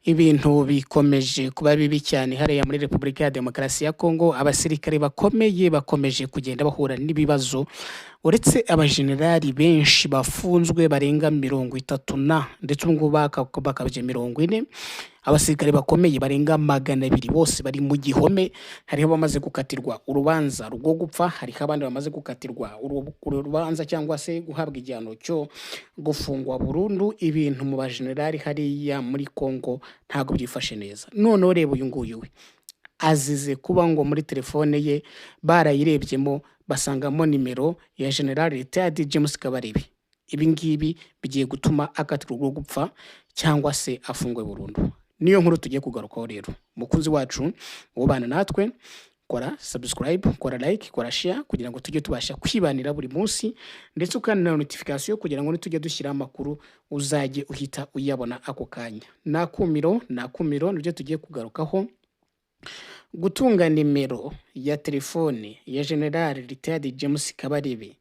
Ibintu bikomeje kuba bibi cyane hariya muri Repubulika ya Demokarasi ya Kongo. Abasirikare bakomeye bakomeje kugenda bahura n'ibibazo. Uretse abajenerali benshi bafunzwe barenga 30 na ndetse ubu ngubu bakabye 40, abasirikare bakomeye barenga 200 bose bari mu gihome. Hariho abamaze gukatirwa urubanza rwo gupfa, hariho abandi bamaze gukatirwa urubanza cyangwa se guhabwa igihano cyo gufungwa burundu. Ibintu mu bajenerali hariya muri Kongo ntabwo byifashe neza. Noneho reba uyu nguyu, we azize kuba ngo muri telefone ye barayirebyemo basangamo nimero ya General Retired James Kabarebe. Ibi ngibi bigiye gutuma akatirwa urwo gupfa cyangwa se afungwe burundu. Niyo nkuru tugiye kugarukaho rero. Mukunzi wacu ubana natwe, kora subscribe, kora like, kora share kugira ngo tujye tubasha kwibanira buri munsi, ndetse ukanda na notification kugira ngo nitujye dushyira amakuru uzajye uhita uyabona ako kanya. Nakumiro, nakumiro, nibyo tugiye kugarukaho. Gutunga nimero ya telefone ya General Retired James Kabarebe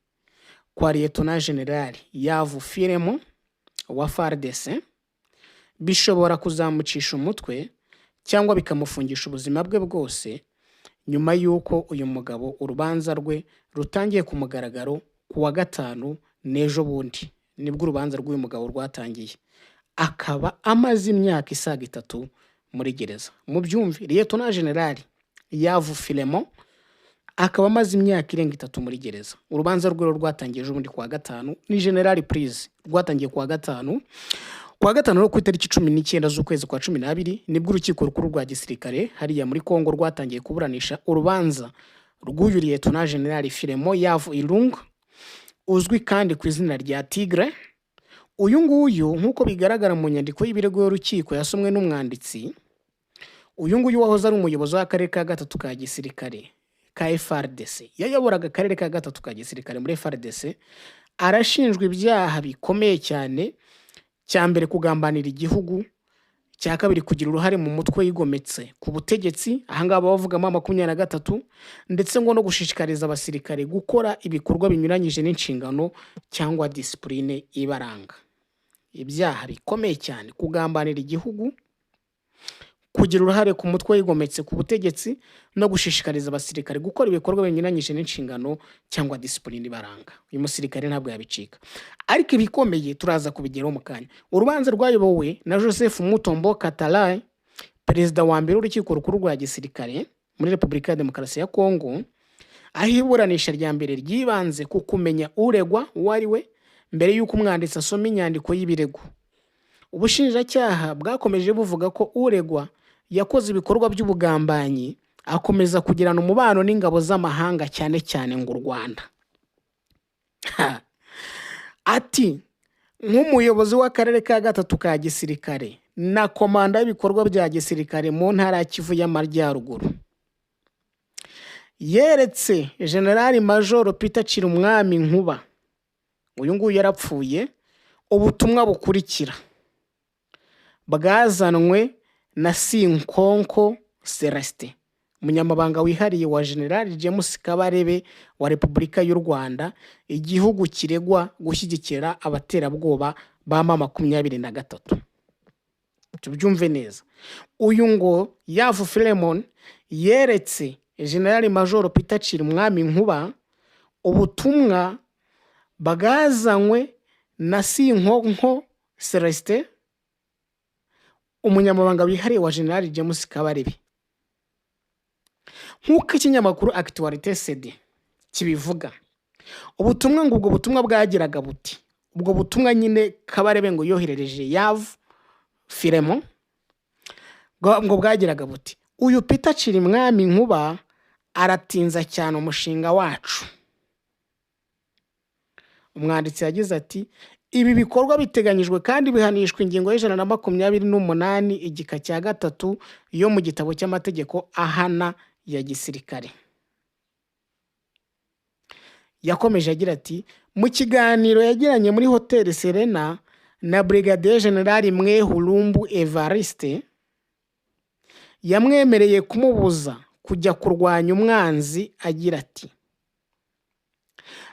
kwa Lieutenant General Yavu Philemon wa FARDC bishobora kuzamucisha umutwe cyangwa bikamufungisha ubuzima bwe bwose, nyuma y'uko uyu mugabo urubanza rwe rutangiye ku mugaragaro ku wa gatanu n'ejo bundi. Nibwo urubanza rw'uyu mugabo rwatangiye, akaba amaze imyaka isaga 3 muri gereza. Mubyumve, Lieutenant General Yavu Philemon akaba amaze imyaka irenga 3 muri gereza. Urubanza rwe rero rwatangiye ejo bundi ku wa gatanu. Ni General Prise. Rwatangiye ku wa gatanu, ku wa gatanu rero ku itariki 19 z'ukwezi kwa 12, nibwo urukiko rukuru rwa gisirikare hariya muri Kongo rwatangiye kuburanisha urubanza rw'uyu Lieutenant General Philemon Yavu Ilungu, uzwi kandi ku izina rya Tigre. Uyu nguyu, nk'uko bigaragara mu nyandiko y'ibirego y'urukiko yasomwe n'umwanditsi, uyu nguyu wahoze ari umuyobozi w'akarere ka gatatu ka gisirikare ka FARDC, yayoboraga akarere ka gatatu ka gisirikare muri FARDC, arashinjwa ibyaha bikomeye cyane. Cya mbere, kugambanira igihugu. Cya kabiri, kugira uruhare mu mutwe wigometse ku butegetsi, ahangaha bavugamo 23, ndetse ngo no gushishikariza abasirikare gukora ibikorwa binyuranyije n'inshingano cyangwa disipurine ibaranga. Ibyaha bikomeye cyane: kugambanira igihugu, kugira uruhare ku mutwe wigometse ku butegetsi no gushishikariza abasirikare gukora ibikorwa binyuranyije n'inshingano cyangwa disipurine ibaranga. Uyu musirikare ntabwo yabicika, ariko ibikomeye turaza kubigeraho mu kanya. Urubanza rwayobowe na Joseph Mutombo Katalayi, perezida wa mbere w'urukiko rukuru rwa gisirikare muri Repubulika ya Demokarasi ya Kongo, aho iburanisha rya mbere ryibanze ku kumenya uregwa uwo ari we mbere y'uko umwanditsi asoma inyandiko y'ibirego. Ubushinjacyaha bwakomeje buvuga ko uregwa yakoze ibikorwa by'ubugambanyi, akomeza kugirana umubano n'ingabo z'amahanga, cyane cyane ngo u Rwanda. Ati nk'umuyobozi w'akarere ka gatatu ka gisirikare na komanda y'ibikorwa bya gisirikare mu ntara ya Kivu y'Amajyaruguru, yeretse Generali Majoro Peter Cirumwami Nkuba, uyu nguyu yarapfuye, ubutumwa bukurikira bwazanwe na Sinkonko Celestin, umunyamabanga wihariye wa General James Kabarebe wa Repubulika y'u Rwanda, igihugu kiregwa gushyigikira abaterabwoba ba M23. Tubyumve neza, uyu ngo Yavu Philemon yeretse General Majoro Peter Cirumwami Nkuba ubutumwa bwazanywe na Sinkonko Celestin, umunyamabanga wihariye wa General James Kabarebe. Nk'uko ikinyamakuru Actualité CD kibivuga, ubutumwa ngo ubwo butumwa bwagiraga buti, ubwo butumwa nyine Kabarebe ngo yoherereje Yavu Philemon ngo bwagiraga buti: "Uyu Peter Cirimwami Nkuba aratinza cyane umushinga wacu." Umwanditsi yagize ati: "Ibi bikorwa biteganyijwe kandi bihanishwa ingingo ya 128 igika cya gatatu yo mu gitabo cy'amategeko ahana ya gisirikare." Yakomeje agira ati: "Mu kiganiro yagiranye muri Hoteli Serena na Brigadier General Mwehu Evariste, yamwemereye kumubuza kujya kurwanya umwanzi, agira ati: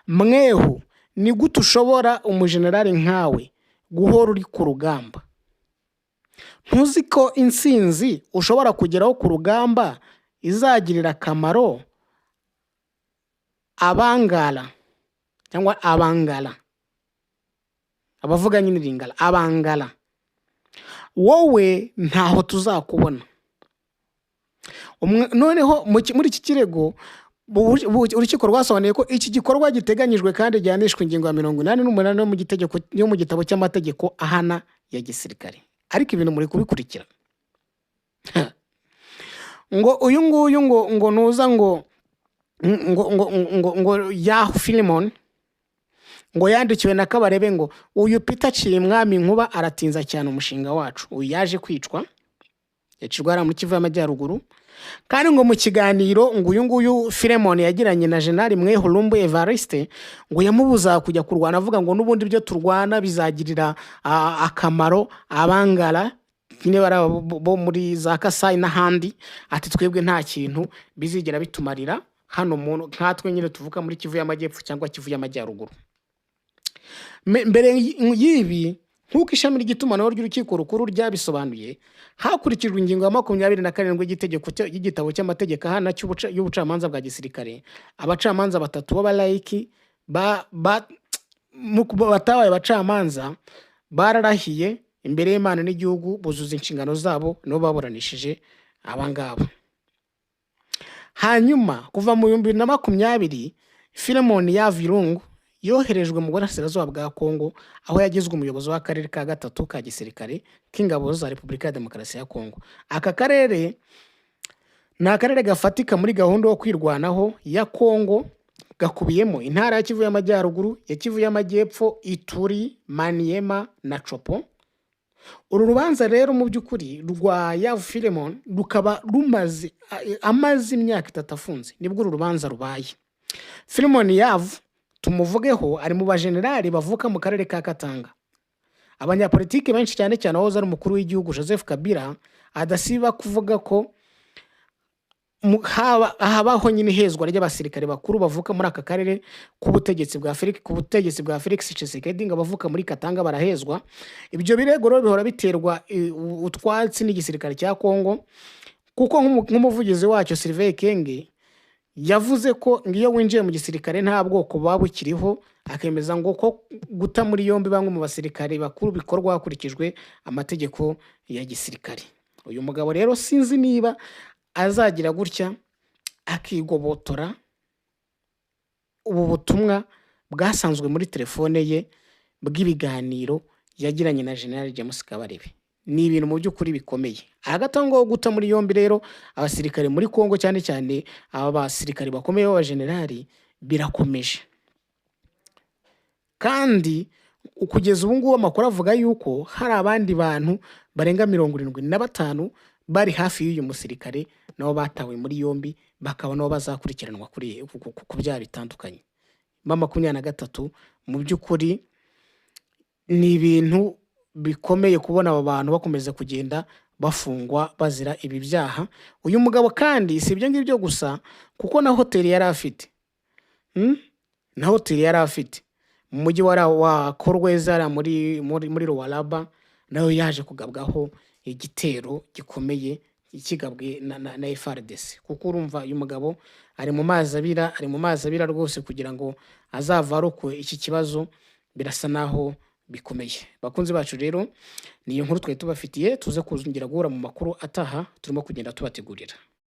'Mwehu, ni gute ushobora, umujenerali nkawe, guhora uri ku rugamba? Ntuzi ko intsinzi ushobora kugeraho ku rugamba izagirira akamaro abangara cyangwa abangara, abavuga nyine Lingala, abangara? Wowe ntaho tuzakubona." Noneho muri iki kirego, urukiko rwasobanuye ko iki gikorwa giteganyijwe kandi gihanishwa ingingo ya 88 yo mu gitabo cy'amategeko ahana ya gisirikare. Ariko ibintu muri kubikurikira, ngo uyu nguyu ngo nuza ngo Yahu Filimon ngo yandikiwe na Kabarebe ngo uyu Peter Cirimwami Nkuba aratinza cyane umushinga wacu. Uyu yaje kwicwa, yacirwa hariya muri Kivu y'Amajyaruguru. Kandi ngo mu kiganiro ngo uyu nguyu Filemon yagiranye na General Mwehu Lumbu Evariste, ngo yamubuza kujya kurwana, avuga ngo n'ubundi ibyo turwana bizagirira akamaro abangara nyine, bari abo bo muri za Kasayi n'ahandi, ati twebwe nta kintu bizigera bitumarira hano mu nkatwe nyine tuvuka muri Kivu y'Amajyepfo cyangwa Kivu y'Amajyaruguru. Mbere y'ibi, nk'uko ishami ry'itumanaho ry'urukiko rukuru ryabisobanuye, hakurikijwe ingingo ya 27 y'igitabo cy'amategeko ahana y'ubucamanza bwa gisirikare, abacamanza batatu b'abalayiki batabaye abacamanza bararahiye imbere y'Imana n'igihugu, buzuza inshingano zabo, nibo baburanishije abangaba. Hanyuma kuva mu 2020, Filemon Yavirungu yoherejwe mu burasirazuba bwa Kongo, aho yagizwe umuyobozi w'akarere ka gatatu ka gisirikare k'ingabo za Repubulika ya Demokarasi ya Kongo. Aka karere ni akarere gafatika muri gahunda yo kwirwanaho ya Kongo, gakubiyemo intara ya Kivu y'Amajyaruguru, ya Kivu y'Amajyepfo, Ituri, Maniema na Tshopo. Uru rubanza rero mu by'ukuri rwa Yavu Filemon rukaba rumaze, amaze imyaka 3 afunze nibwo uru rubanza rubaye. Filemon Yavu tumuvugeho, ari mu bajenerali bavuka mu karere ka Katanga. Abanyapolitiki benshi, cyane cyane uwahoze ari umukuru w'igihugu Joseph Kabila, adasiba kuvuga ko habaho nyine ihezwa ry'abasirikare bakuru bavuka muri aka karere k'ubutegetsi bwa Felix, ku butegetsi bwa Felix Tshisekedi, ngo abavuka muri Katanga barahezwa. Ibyo birego rero bihora biterwa utwatsi n'igisirikare cya Kongo, kuko nk'umuvugizi wacyo Sylvain Ekenge yavuze ko ngo iyo winjiye mu gisirikare nta bwoko buba bukiriho, akemeza ngo ko guta muri yombi bamwe mu basirikare bakuru bikorwa hakurikijwe amategeko ya gisirikare. Uyu mugabo rero sinzi niba azagira gutya akigobotora ubu butumwa bwasanzwe muri telefone ye bw'ibiganiro yagiranye na General James Kabarebe. Ni ibintu mu by'ukuri bikomeye. Hagati aho ngaho, guta muri yombi rero abasirikare muri Kongo, cyane cyane aba basirikare bakomeye b'abajenerali, birakomeje. Kandi kugeza ubu ngubu amakuru avuga yuko hari abandi bantu barenga 75 bari hafi y'uyu musirikare nabo batawe muri yombi, bakaba nabo bazakurikiranwa ku byaha bitandukanye. M23 mu by'ukuri ni ibintu bikomeye kubona aba bantu bakomeza kugenda bafungwa bazira ibi byaha. Uyu mugabo kandi si ibyo ngibyo gusa, kuko na hoteli yari afite, Na hoteli yari afite mu mujyi wa Kolwezi hariya muri Lualaba, nayo yaje kugabwaho igitero gikomeye kigabwe na FARDC. Kuko urumva uyu mugabo ari mu mazi abira, ari mu mazi abira rwose. Kugira ngo azave arokowe iki kibazo birasa naho bikomeye. Bakunzi bacu rero, ni iyo nkuru twari tubafitiye. Tuze kuzongera guhura mu makuru ataha turimo kugenda tubategurira.